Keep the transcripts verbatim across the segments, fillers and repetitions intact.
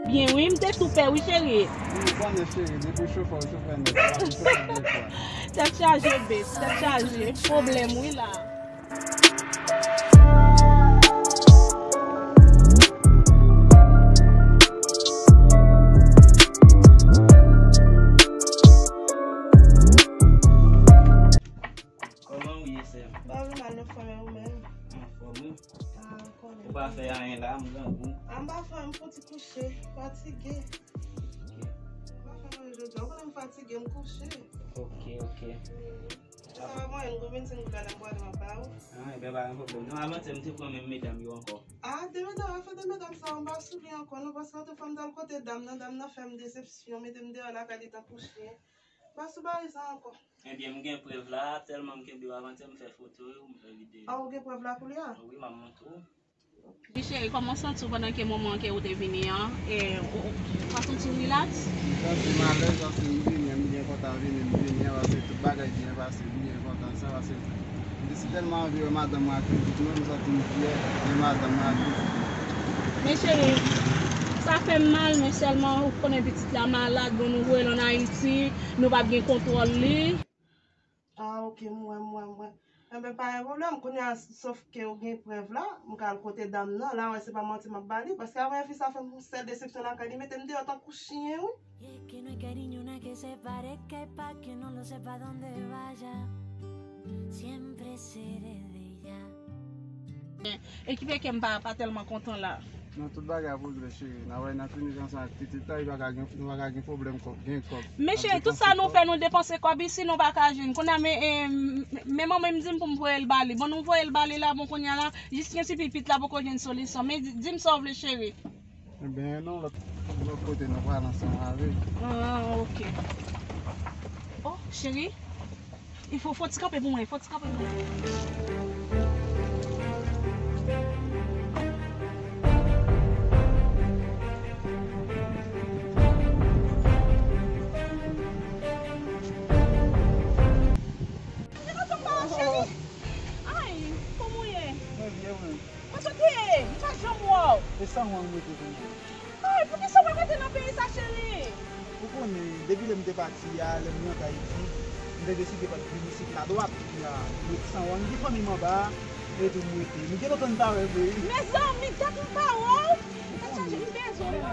Byen wi, m te tou pè wi, cheri. Ou konnen, cheri, depi chofè, ou chofè nèt, ou pa chofè de fwa. Tèt chaje, bes, tèt chaje. Pwoblèm wi la. Kòman ou ye, sè m? Mwen pa mal non, frè m, e ou menm? Anfòm wi. Ah, m konnen. Ou pa fè anyen la, m grangou. Ah, m pa fè, m fouti kouche, fatige. Ok. M pa fè anyen jodi a, ou konnen m fatige, m kouche. Ok, ok. Sa va mwen, m gen vennsenk dola la, m prale, m ap ba ou. Ah, ebyen, pa gen pwoblèm. Non, avantyè, m te pran menm medam yo ankò. Ah, de medam, afè de medam sa, m pa sou li ankò, non, paske lòt fwa m t al kote dam nan, dam nan fè m desepsyon, mete m deyò lakay li tankou chen. M pa sou bagay sa ankò. Ebyen, m gen prèv la, tèlman m kenbe w avantyè, m fè foto yo, m fè videyo. Ah, ou gen prèv la koulye a? Wi, m ap montre w. Wi, cheri, kòman w santi w pandan ke moman ke ou te vini an? E, ou, ou pa santi w rilaks? M santi m alèz, paske m vini an, m byen kontan vini, m vini an, paske tout bagay byen pase, m byen kontan sa, paske m te si tèlman anvi wè madanm mwen ak pitit mwen, m santi m fyè de madanm mwen ak pitit mwen. Men cheri, sa fè m mal, men sèlman ou konnen pitit la malad, bon, nou voye l ann Ayiti, nou p ap gen kontwòl li. Ah, ok, m wè, m wè, m wè. Enben, pa gen pwoblèm, kounye a, sòf ke ou gen prèv la, m ka al kote dam nan, la wè se pa manti m ap ba li, paske avè fi sa fè m yon sèl desepsyon lakay li, mete m deyò tankou chen, wi. Y es que no hay cariño, nada que se parezca, y pa' que no lo sepa donde vaya, siempre seré de ella. E ki fè ke m pa, pa tèlman kontan la. Non, tout bagay ap regle, cheri. N a wè, n a fini ansanm ak pitit la, li pa ka gen, nou pa ka gen pwoblèm kòb, gen kòb. Men cheri, tout sa nou fè, nou depanse kòb isi, nou pa ka jwenn. Kounye a, men, e, men manman m di m pou m voye l ba li. Bon, nou voye l ba li la, bon, kounye a la, jis gen ti pipit la poko jwenn solisyon. Men di, di m sa w vle, cheri. Ebyen, non, lòt, lòt kote, nou pral ansanm avè l. Ah, ok. Oh, cheri. Il faut, fò ti kanpe pou mwen, fò ti kanpe pou mwen. Ay, kòman w ye? Mwen byen, mwen. Kote w te ye? M pa janm wè w. E sa mwen mete pou mwen. Ay, poukisa w pa rete nan peyi sa, cheri? Ou konnen, depi lè m te pati a, lè m rantre Ayiti, m te deside pa t vin isit la dwat. Ya, met San Juan, gen fanmi m anba a, e tou m rete. M gen lontan m pa wè vre. Mezanmi, dat m pa wè w. Tèt chaje, m bezwen w.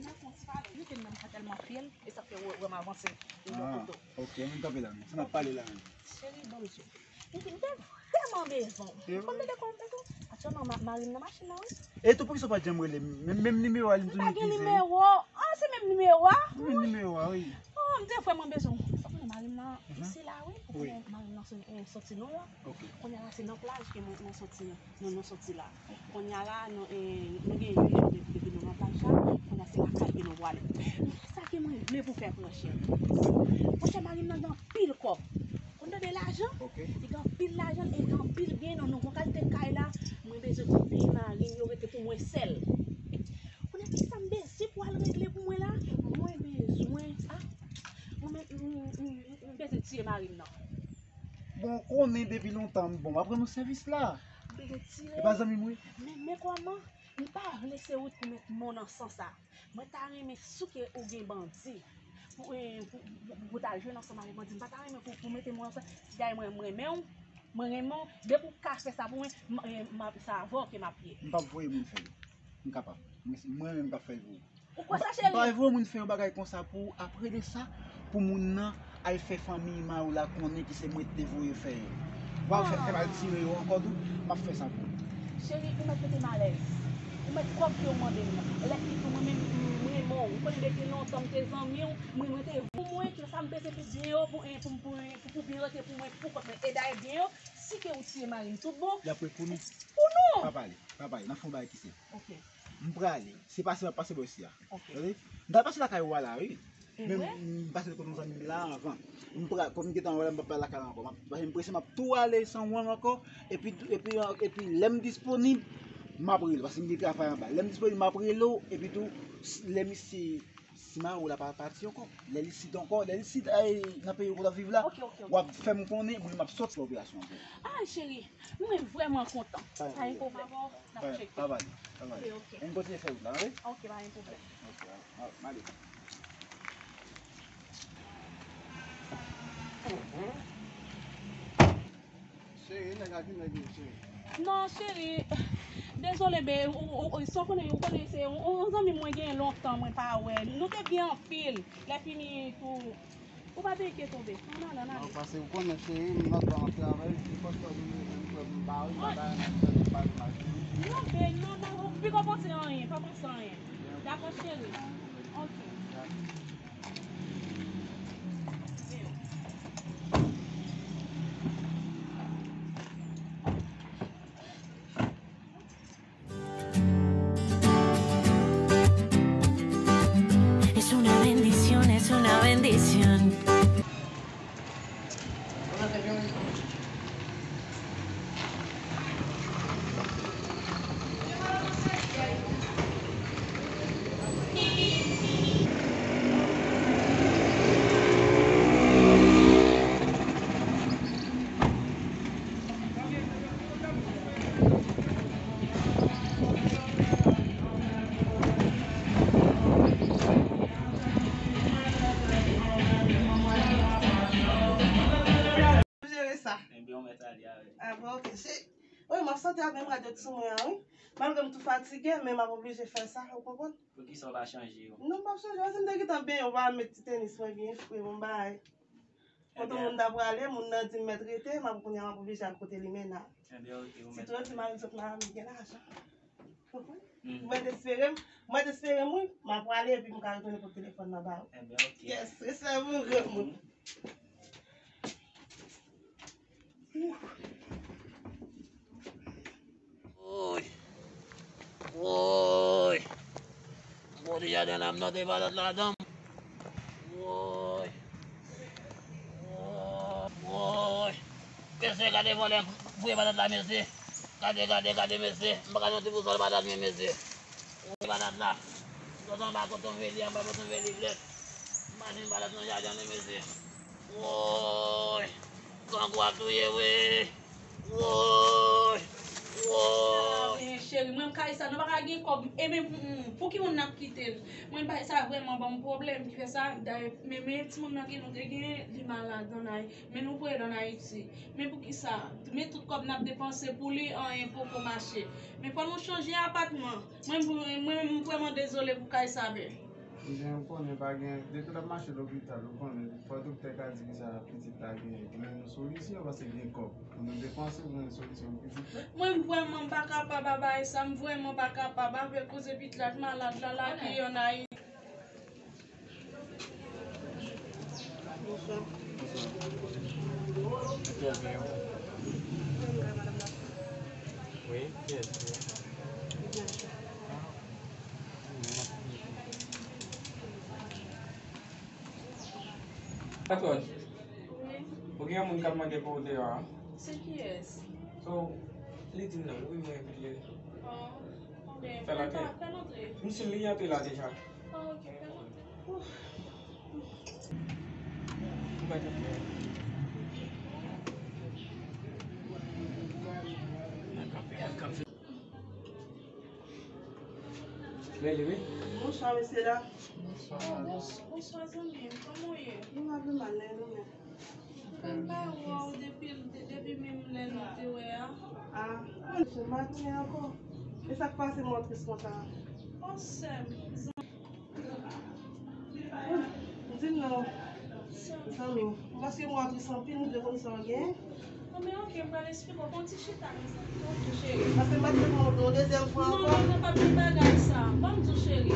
M nan fon ti pale. Rete nan m pa tèlman fyèl, e sa fè w wè m avanse. M nan kote w. Ah, ok, ann kanpe la menm. Sa n ap pale la menm. Cheri, ban m di w. M te vrèman bezwen w. Ou konn tande kòman m bezwen w? Aktyèlman, ma-, mari m nan machin nan, wi. E tou, poukisa w pa t janm rele m? Menm, menm nimewo a, li m toujou itilize. M pa gen nimewo. Ah, se menm nimewo a? Menm nimewo a, wi. Oh, m te vrèman bezwen w. Ou konnen mari m nan isi la, wi. Ou konnen mari m nan se, eh, sòti nou la. Ok. Kounye a la, se nan plaj ke nou, nou sòti, nou, nou sòti la. Kounye a la, nou, eh, nou gen uit jou depi, depi nou nan plaj la. Kounye a, se lakay ke nou prale. Men sa ke mwen vle pou fè pran chè. Monchè, mari m nan gen anpil kòb. Ou tande lajan? Ok. Li gen anpil lajan, li gen anpil byen, nou, nou gon kalite kay la. Mwen bezwen pou byen mari m yo rete pou mwen sèl. Kounye a, ki sa m bezwen pou al regle pou mwen la? Mwen bezwen, ah, mwen, m, m, m, m bezwen tiye mari m nan. Bon, ou konnen depi lontan, bon, m ap rann ou sèvis la. M bezwen tiye. E pa zanmi m, wi. Men, men kòman? M pa vle se ou t pou met mo nan sans sa. Mwen ta renmen si ke ou gen bandi pou, eh, pou, pou, pou, pou ta jwenn ansanm avèk bandi. M pa ta renmen pou, pou mete mwen ansanm. Gay mwen, m renmen w. Mwen renmen w. Depi w ka fè sa pou mwen, m, eh, m ap, sa avè w ke m ap ye. M p ap voye moun fè l. M kapab. Mwen, mwen menm m p ap fè l pou ou. Ou kwè sa, cheri? M pa voye moun fè yon bagay konsa pou ou. Apre de sa, pou moun nan al fè fanmi mari w la konnen ki se mwen ki te voye fè yo. Ou pa fè, fè m al tire yo ankò tou, m ap fè sa pou ou. Cheri, ou mèt mete m alèz. Ou mèt kòb ke w mande m nan. Lè ki tou mwen menm, m renmen w. Ou konnen depi lontan m te zanmi w, mwen, mwen te pou mwen, ke sa m bezwen pou byen yo, pou, pou, pou, pou, pou byen yo te pou mwen, pou kont mwen. E dayè byen yo, si ke ou tiye mari m tout bon. Y ap ret pou nou. Pou nou. Pa pale, pa pale. N ap fè yon bagay ki senp. Ok. M prale. Se pase, m ap pase bò isi a. Ok. Tande? M t al pase lakay ou a la, wi. Men m, m pase kote yon zanmi m la anvan. M pra-, kòm m gentan wè la, m p ap pral lakay la ankò. M ap, paske m prese, m ap tou ale San Juan ankò. Epi, epi, epi lè m disponib, m ap rele w. Paske m gen travay anba. Lè m disponib, m ap rele w. Epi tou, s-, lè misye Si mari w la pa pati ankò, lè li sit ankò, lè li sit, ay, nan peyi kote w ap viv la, w ap fè m konnen, mwen m ap sòti fè operasyon pou ou. Ah, cheri, mwen vrèman kontan. Pa gen pwoblèm. N ap tcheke. Pa pale, pa pale. Ok, ok. Ann kontinye fè wout la, wi? Ok, pa gen pwoblèm. Ok, ok, m ale. Cheri, nèg la ki nèg li, cheri? Non, cheri. Dezole, be, ou, ou, ou, sa w konnen, ou konnen se yon, yon zanmi mwen genyen lontan, mwen pa wè. Nou te byen anpil. Lè fini tou, ou pa te enkyete w, be. Ann ale, ann ale. Non, paske ou konnen, cheri, m nan tan travay, se pòs la vin mwen, m kwè m pa ri, m pa ta renmen m tande pale mal, cheri. Non, be, non, non, ou piko panse anyen, pa panse anyen. Dakò, cheri. Ok. Es una bendición, es una bendición. Jere sa. Ebyen, ou mèt ale avè l. Ah, bon, ok. Se, wi, m ap soti avè m radyo sou mwen an, wi. Malgre m tou fatige, men m ap oblije fè sa, ou konprann? Poukisa w pa chanje yo? Non, m p ap chanje. Si m te gentan benyen, ou pa met ti tenis mwen byen fre, bon bagay. Kote moun ta prale, moun nan di m mèt rete, m ap kounye a m ap oblije al kote limena. Ebyen, ok, ou mèt. Sitou yo di mari m sot Miami, gen lajan. Ou konprann? Mwen t espere m, mwen t espere m, wi, m ap prale epi m ka retounen pote telefòn nan ba ou. Ebyen, ok. Yes, respè pou ou, granmoun. Woy! Woy! Bò de jaden la, m tande patat ladan. Woy! Woy! Mesye, gade vòlè voye patat la, mesye. Gade, gade, gade, mesye. M pa ka nan ti bousòl patat mwen, mesye. Voye patat la. Sot anba koton vye li, anba koton vye li, blèt. Machin patat nan jaden li, mesye. Woy! Grangou ap touye wi. Woy! Woy! Ah, men cheri, mwen kay sa, nou pa ka gen kòb. E men pou, pou ki moun n ap kite l? Mwen bay sa vrèman ban m pwoblèm ki fè sa. Dayè, men, men timoun nan ke nou te gen, li malad ann ay. Men nou voye l ann Ayiti. Men poukisa? Men tout kòb n ap depanse pou li, anyen poko mache. Men fò nou chanje apatman. Mwen, mwen, mwen, mwen vrèman dezole pou kay sa, men. Ebyen, ou konnen pa gen, depi l ap mache lopital, ou konnen, fò doktè ka di kisa pitit la genyen. Pou nou jwenn yon solisyon, paske gen kòb. Pou nou depanse, pou nou jwenn solisyon pou pitit la. Mwen vrèman pa kapab a bay sa, m vrèman pa kapab avèk koze pitit la k malad la, la ki ann Ayiti. Bonswa. Bonswa. Wi, kiyès ou ye? Patwòn, wi. Ou gen yon moun k ap mande pou ou deyò a? Se kiyès? So, li di m non, wi, mwen envite l. Oh, ok. Fè l antre. Fè l antre. M si li antre la deja. Oh, ok, fè l antre. Ou pa t ap fè. L ap kanpe, l ap kanpe. Rele, wi. Bonswa, mesye dam. Bonswa, madanm. Bonswa, zanmi m. Kòman w ye? Mwen pa pi mal, e nou menm? Mwen pa wè w depi, depi menm lè nou te wè a. Ah, bon, se maten ankò. E sa k pase mwen tris konsa? Oh, sè m. Di m non, zanmi m. Paske mwen tris anpil, m vle konn sa w gen. Bon, men ok, m pral eksplike w. Fè yon ti chita, mezanmi. Ok, cheri. Paske m pa t vle pran w yon dezyèm fwa ankò. Non, non, non, pa t gen bagay sa. Ban m di w, cheri.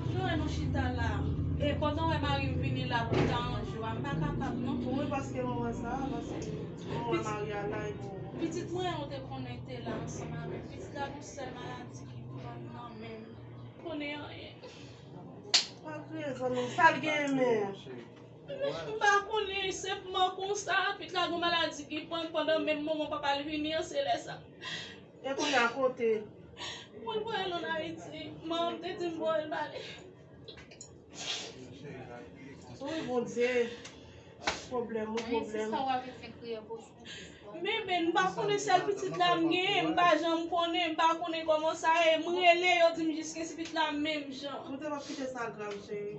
Jodi a nou chita la. E pandan w wè mari m vini la pou l ta ranje w a, m pa kapab non. Wi, paske m wè sa, paske m wè mari a la, epi pitit mwen an, ou te konnen te la ansanm avè l. Pitit la gon sèl maladi ki pran l nan men l. Konnen anyen. Pa kriye, zanmi m. Sa l genyen men? M pa konnen, senpman konsa, pitit la gon maladi ki pran l pandan menm moman papa l vini an, se lè sa. E kounye a kote? Mwen voye l ann Ayiti. Manman m te di m voye l ale. Wi, Bondye. Pwoblèm, wi, pwoblèm. Men, men, m pa konnen sèl pitit la m genyen, m pa janm konnen, m pa konnen kòman sa ye. M rele, yo di m jis gen pitit la menm jan. Bondye p ap kite sa grav, cheri.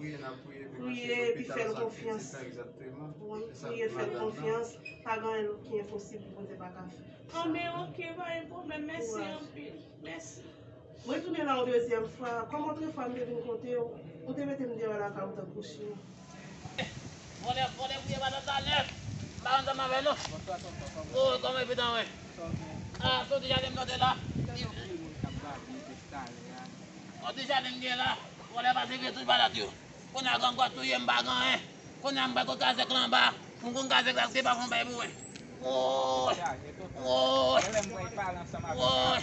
Priye, epi fè l konfyans. Wi, priye, fè l konfyans. Pa gen anyen ki enposib pou Bondye pa ka fè. Anben, oke, pa gen pwoblèm. Mèsi anpil. Mèsi. Mwen tounen la yon dezyèm fwa. Kòm otrefwa m te vin kote w, ou te mete m deyò lakay ou tankou chen. Vòlè, vòlè, vòlè, vòlè, vòlè, vòlè. M pa ansanm avè nou. O, kòman epi tan, wi? A, soti jaden m nan te la. Soti jaden m gen la. Vòlè pase vye tout balòt yo. Kounye a grangòt touye m pa gen anyen. Kounye a m pral kot kazèk la anba. M konn kazèk la se pa fon bay pou mwen. Woy! Woy! Woy!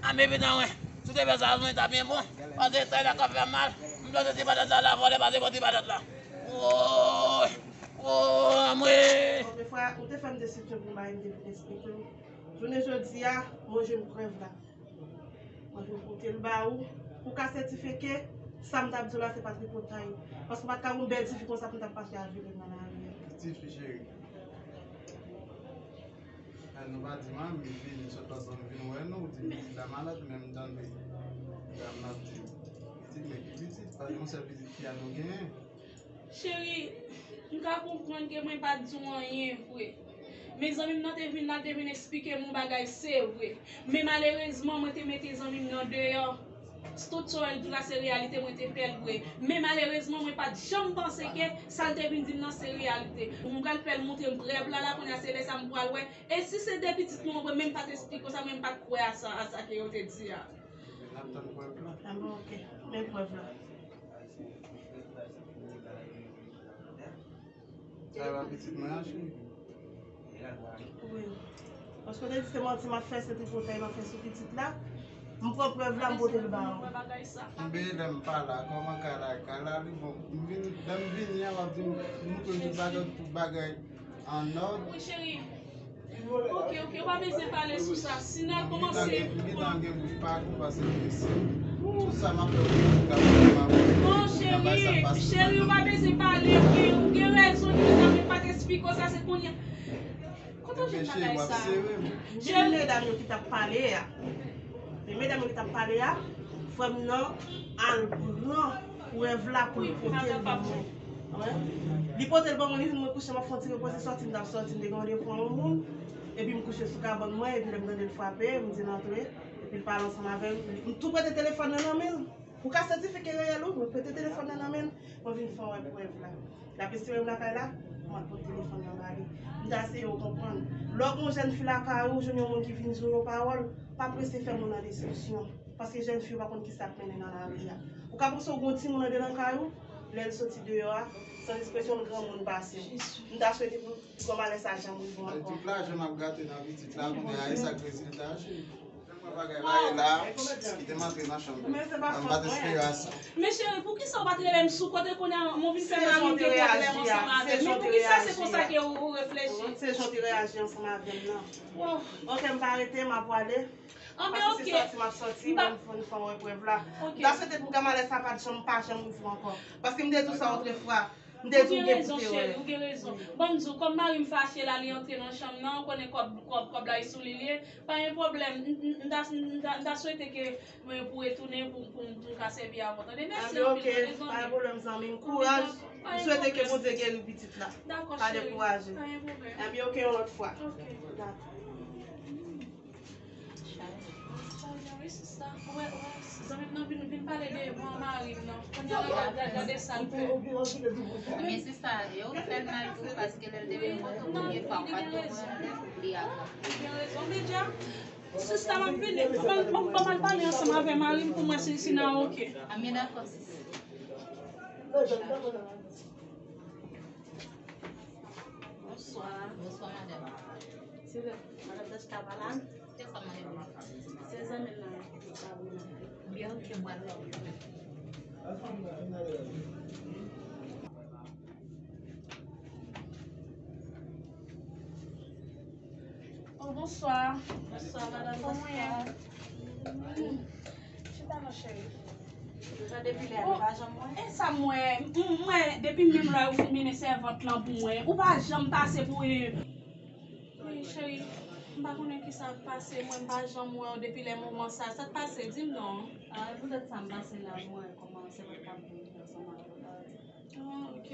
A men pitit mwen, si w te fè sa, mwen ta byen bon. Paske sa la ka fè mal. M plante ti patat la, la vòlè pase bò ti patat la. Woy! Woy, mwen! Bon, men frè, ou te fè m desepsyon pou m pa vin te vin eksplike w. Jounen jodi a, mwen jwenn prèv la. Mwen vin pote l ba ou. Pou ka sètifike, sa m t ap di w la, se pa tripotay. Paske w pa t ka wè yon bèl tifi konsa pou m t ap pase avè l nan lari a. Tifi cheri. A, nou pa di m, a, m vin, sot lòt bò, m vin wè nou, ou di m pitit la malad, men m tande dam nan ap di pitit, men ki pitit, pa gen yon sèl pitit fi a nou genyen. Cheri, m ka konprann ke mwen pa t di w anyen vre. Men zanmi m nan te vin la, l te vin eksplike m yon bagay, se vre. Men malerezman, mwen te mete zanmi m nan deyò. Tout sa w wè l di w la, se reyalite, mwen te pè l vre. Men malerezman, mwen pa t janm panse ke sa l te vin di m nan, se reyalite. Mwen pral fè l montre m prèv la, la, kounye a, se lè sa m pral wè. E si se de pitit nou an vre, men m pa t eksplike w sa, mwen m pa t kwè a sa, a sa ke yo te di a. N ap tann prèv la. A bon, oke. Men prèv la. Sa e pa pitit mwen an, cheri? Wi. Paske w te di se manti m ap fè, se tripotay m ap fè sou pitit la. M pran prèv la, m pote l ba ou. Anben lè m pa la, kòman kay la, kay la li bon. M vin, lè m vini an, w ap di m, m montre m tout bagay, tout bagay an nòd. Wi, cheri. Ok, ok, ou pa bezwen pale sou sa. Si n al kòmanse. Non, cheri, cheri, ou pa bezwen pale. Ou gen, ou gen rezon, ki te sa, men pa t eksplike w sa, se kounye a. Kote w jwenn bagay sa? Se medam yo ki t ap pale a. Se medam yo ki t ap pale a. Frè m nan al pran prèv la pou l pote l ban mwen. Li pote l ban mwen, li di m mwen kouche, m ap fè yon ti repoze, sòti m t ap sòti, m te gen randevou ak yon moun, epi m kouche sou kabann mwen, epi lè m tande l frape, m di l antre, epi l pale ansanm avè m, m tou prete telefòn nan nan men l. Pou ka sètifike reyèl ou, mwen prete telefòn nan nan men l, mwen vin fè w wè prèv la. L ap espere m lakay la, m al pot telefòn nan ba li. M ta eseye w konprann. Lè w gen yon jèn fi lakay ou, jwenn yon moun ki vin di w yon pawòl, pa prese fè moun nan desepsyon. Paske jèn fi yo pa konn kisa k mennen nan lari a. Ou ka panse w gen yon timoun anndan nan kay ou, lè l soti deyò a, san ekspresyon l granmoun pase w. M ta swete pou, pou malè sa janm rive w ankò. Tout lajan m ap gate nan pitit la, kounye a, e sa k rezilta a, cheri. Mwen bagay la e la, kite m antre nan chanm. M pa t espere a sa. Men cheri, poukisa w pa t rele m sou kote kounye a, mwen vin fè mari m gen pwoblèm ansanm avè m? Men poukisa se konsa ke ou, ou reflechi? Se jan w te reyaji ansanm avè m nan. Wow. Ok, m pa rete, m ap prale. Anben, ok. Paske se sòti m ap sòti, mwen m fè w wè prèv la. Ok. M ta swete pou malè sa pa t janm, pa janm rive w ankò. Paske m te di w sa otrefwa. M te di w gen pou te wè. Ou gen rezon, cheri, ou gen rezon. Ban m di w, kòm mari m fache la, li antre nan chanm nan, ou konnen kòb, kòb, kòb la e sou li l ye. Pa gen pwoblèm. M, m, m ta, m ta, m ta swete ke mwen pou retounen pou, pou, pou m ka sèvi avè w, tande? Mèsi anpil, tande, zanmi m. Anben, ok, pa gen pwoblèm, zanmi m. Kouraj. M swete ke Bondye geri pitit la. Dakò, cheri. Pa dekouraje. Pa gen pwoblèm. Anben, ok, yon lòt fwa. Ok. Dakò. Wi, sista. Ou wè, ou wè, zanmi m nan vin, vin pale de mò mari m nan. Kounye a la, gade, gade sa l fè. Men sista, e ou fè l mal tou, paske lè l te vin kote w premye fwa, ou pa t konn li ankò. Ou gen rezon, Medya. Sista, m ap vini. Ban m, ban m, ban m al pale ansanm avè mari m pou m wè si, si n a oke. Anben, dakò, sis. Bonswa. Bonswa, madanm. Se vre, madanm Dachka pa la? Se zanmi l nan Sabrina. Byen, ok, m pral wè w. Oh, bonswa. Bonswa, madanm Dachka. Chita non, cheri. Depi lè a, nou pa janm wè. E sa m wè, m wè, depi menm lè ou fin mennen sèvant lan pou mwen, ou pa janm pase pou e. Wi, cheri, m pa konnen ki sa k pase, mwen m pa janm wè w depi lè moman sa. Sa k pase? Di m non. Ah, e poutèt sa m pase la, mwen, kòman se mwen k ap viv ansanm avè w la. Ah, ok.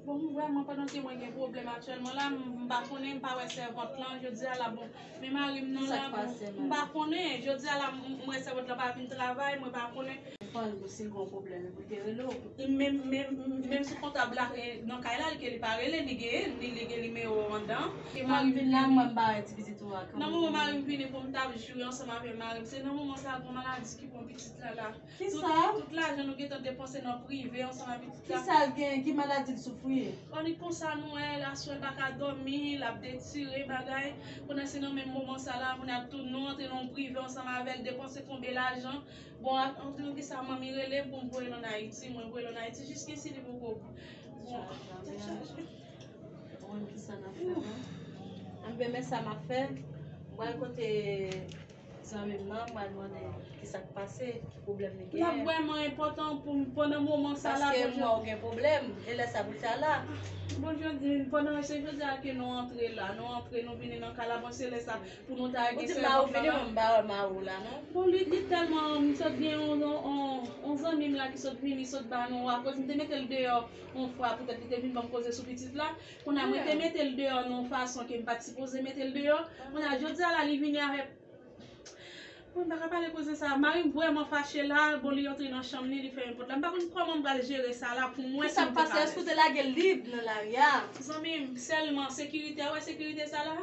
Bon, m vrèman, pandan ke mwen gen pwoblèm aktyèlman la, m, m pa konnen, m pa wè sèvant lan, jodi a la, bon, men mari m nan la, bon, m pa konnen, jodi a la, m, m wè sèvant lan pa vin travay, mwen pa konnen. Fann pou si l gen yon pwoblèm, pou l te rele w. Menm, menm, menm sou pòtab la, e, nan kay la, li ke li pa rele, li gen, li, li gen nimewo w anndan. E mari m vin la, mwen m pa wè ti pitit ou a kanmenm. Nan moman mari m vini pou m t ap jwi ansanm avè mari m, se nan moman sa a, gon maladi ki pran pitit la la. Kisa? Tout, tout lajan nou gentan depanse nan prive ansanm avè pitit la. Kisa l gen? Ki maladi l soufri? Kòm li konsa nou wè l aswè l pa ka dòmi, l ap detire bagay. Kounye a se nan menm moman sa la, kounye a tou nou antre nan yon prive ansanm avè l, depanse konbyen lajan. Bon, a, antre nan kisa manmi rele m pou m voye l ann Ayiti, mwen voye l ann Ayiti, jis gen si li poko. Bon, tèt chaje. Bon, kisa n ap fè la? Anben, men sa m ap fè. M pral kote zanmi m nan, m al mande ki sa k pase, ki pwoblèm li genyen. L ap vrèman enpòtan pou m pandan moman sa la. Paske m wè w gen pwoblèm, e lè sa pou l ta la. Bon, jodi, pandan se jodi a ke nou antre la, nou antre, nou vini nan kay la, bon, se lè sa pou nou ta gen sèvant lan la. Ou di m pa wè w vini, mwen m pa wè mari w la, non. Bon, li, li tèlman, m sot gen yon, yon, yon, yon zanmi m la ki sot vini, sot ba nou, akoz m te mete l deyò yon fwa, poutèt li te vin ban m koze sou pitit la. Kounye a, mwen te mete l deyò nan yon fason ke m pa t sipoze mete l deyò. Kounye a, jodi a la, li vini avèk Mwen pa ka pale koze sa. Mari m vrèman fache la. Bon, li antre nan chanm li, li fèmen pòt la. M pa konn kòman m pral jere sa la pou mwen si m te pa la. Kisa k pase? Èske w te lage l lib nan lari a? Zanmi m, sèlman sekirite a, w wè sekirite sa la?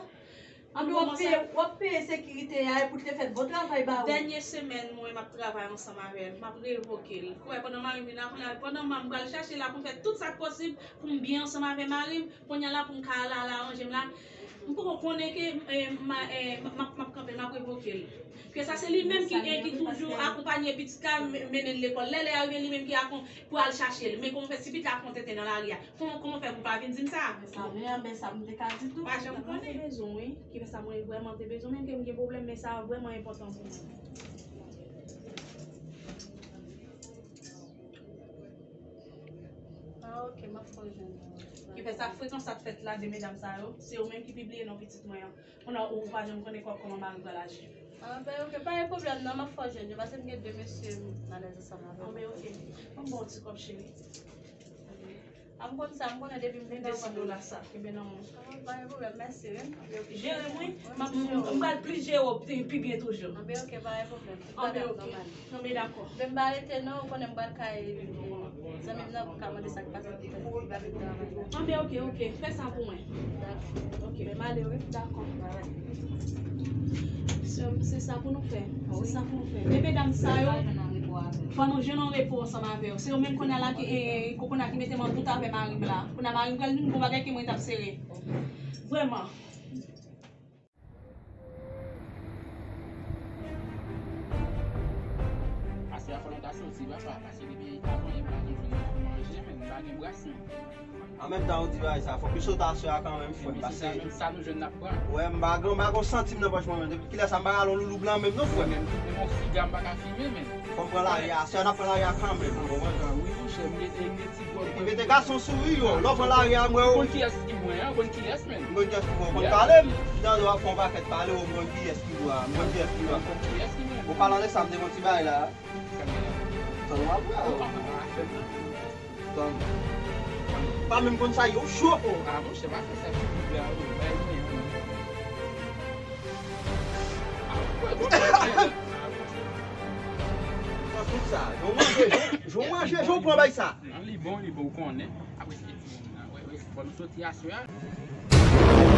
Anben w ap peye, w ap peye sekirite a, epi w te fè bon travay ba ou. Dènye semèn mwen m ap travay ansanm avè l, m ap revoke l. Ou wè, pandan mari m vin la, kounye a, pandan m pral chache la pou m fè tout sa k posib pou m byen ansanm avè mari m, Kounye a la pou m ka al, al aranje m la. M poko konnen ke, eh, m a, eh, m, m ap, m ap kanpe l, m ap revoke l. Ke sa se li menm ki, eh, ki toujou akonpanye pitit la, m, mennen l lekòl. Lè, lè a rive, li menm ki akon-, pou al chache l. Men kòman fè si pitit la ap kontete nan lari a? Kòman, kòman fè pou pa vin di m sa? Men sa, men, men sa m te ka di tou. Pa janm konnen. Mwen te bezwen, wi. Ki fè sa mwen vrèman te bezwen, menm ke m gen pwoblèm, men sa vrèman enpòtan pou mwen. Ah, ok, m ap fè w jwenn. Ki fè sa frekans ap fèt la de medam sa yo, se yo menm ki pibliye non pitit mwen an. Kounye a ou pa janm konnen kò-, kòman mari pral aji. Ah, ben, ok, pa gen pwoblèm non, m ap fè w jwenn yo, paske m gen de mesye m alèz ansanm avè yo. Ah, ben, ok. Ban m ba w ti kòb, cheri. Ah, m konn sa, m konnen depi m vin nan. De san dola sa, kenbe nan men w. Ah, pa gen pwoblèm, mèsi, wi. Jere m, wi. M ap, m, m, m pral plis jere w pi, pi byen toujou. Ah, ben, ok, pa gen pwoblèm. Ah, ben, ok. Non, men dakò. Ben, m pa rete non, ou konnen m pral kay zanmi m nan pou m ka mande sa k pase pou li pa vin travay la. Ah, ben, ok, ok. Fè sa pou mwen. Dakò. Ok. Ben, m ale, wi. Dakò. Bye bye. Se, se sa pou nou fè. Se sa pou nou fè. Men medam sa yo, fò nou jwenn yon repo ansanm avè yo. Se yo menm kounye a la ki, e, e, kounye a ki mete m an dout avè mari m la. Kounye a mari m pral vin gon bagay ke mwen t ap sere. Vrèman. Aswè a fò nou ta soti, papa, paske depi avan yè m pa janm jwenn manje, men m pa gen bras, non. An menm tan, ou di bagay sa, fòk yo sot aswè a kanmenm, frè m, paske sa nou jwenn n ap pran. Wè, m pa gen, m pa gen santim nan pòch mwen menm. Depi kilè sa m pa ka al yon louloub lan menm non, frè m. Menm, menm yon siga m pa ka fimen, men. Fò m pran lari a, aswè a n ap pran lari a kanmenm, ou konprann? Wi, monchè, m mete, m mete ti gwòg. Epi mete gason souri yo, lè w pran lari a, m wè w. Ou konn kiyès ki mwen, an? Ou konn kiyès, men? M konn kiyès ki mwen, ou konn pale m. M tande w ap fè yon pakèt pale, ou m konn kiyès ki ou a, m konn kiyès ki ou a. Ou konn kiyès ki mwen? Ou palan de sa, m te gon ti bagay la. Tann w ap wè. Tann. Pa menm konn sa yo cho. Ah, monchè, pa fè sa pou piblik la, wi. Bay mwen, wi. Ah, ou kwè, bon, ah, monchè. Pran tout sa. Jan w manje, jan w manje, jan w pran bay sa. Non, li bon, li bon, ou konnen. Apre se ti moun nan. Wè, wè, fò nou soti aswè a.